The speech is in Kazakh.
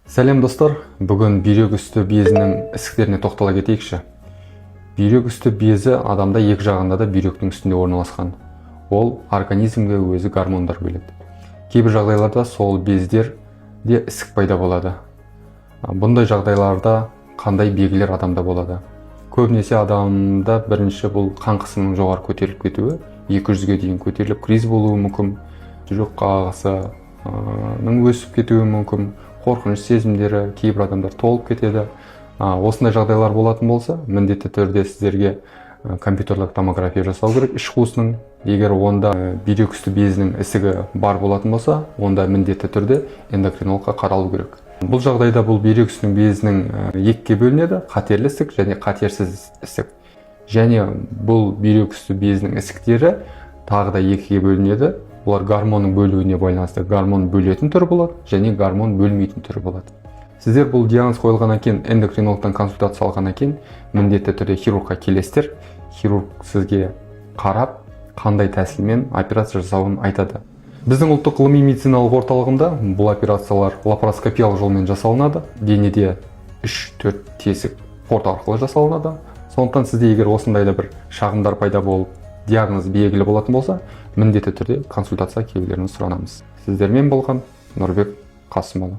Сәлем, достар! Бүгін бүйрек үсті безінің ісіктеріне тоқтала кетейікші. Бүйрек үсті безі адамда екі жағында да бүйректің үстінде орналасқан. Ол организмге өзі гормондар бөледі. Кейбір жағдайларда сол бездерде ісік пайда болады. Бұндай жағдайларда қандай белгілер адамда болады? Көбінесе адамда бірінші бұл қан қысымының жоғары көтеріліп кетуі, 200-ге дейін көтеріліп, криз болуы мүмкін, жүрек қағысының өсіп кетуі мүмкін, қорқыныш сезімдері, кейбір адамдар толып кетеді. Осындай жағдайлар болатын болса, міндетті түрде сіздерге компьютерлік томография жасау керек іш қуысының. Егер онда бүйрек үсті безінің ісігі бар болатын болса, онда міндетті түрде эндокринологқа қаралу керек. Бұл жағдайда бұл бүйрек үстінің безінің екіге бөлінеді: қатерлі ісік және қатерсіз ісік. Және бұл бүйрек үсті безінің ісіктері тағы да екіге бөлінеді. Олар гормонның бөлуіне байланысты гормон бөлетін түрі болады және гормон бөлмейтін түрі болады. Сіздер бұл диагноз қойылғаннан кейін, эндокринологтан консультация алғаннан кейін міндетті түрде хирургқа келесіздер. Хирург сізге қарап, қандай тәсілмен операция жасауын айтады. Біздің Ұлттық ғылыми медициналық орталығында бұл операциялар лапароскопиялық жолмен жасалынады. Денеде 3-4 тесік порт арқылы жасалынады. Сондықтан сізде егер осындай да бір шағымдар пайда болып, диагноз белгілі болатын болса, міндетті түрде консультацияға келулеріңізді сұранамыз. Сіздермен болған Нұрбек Қасымұлы.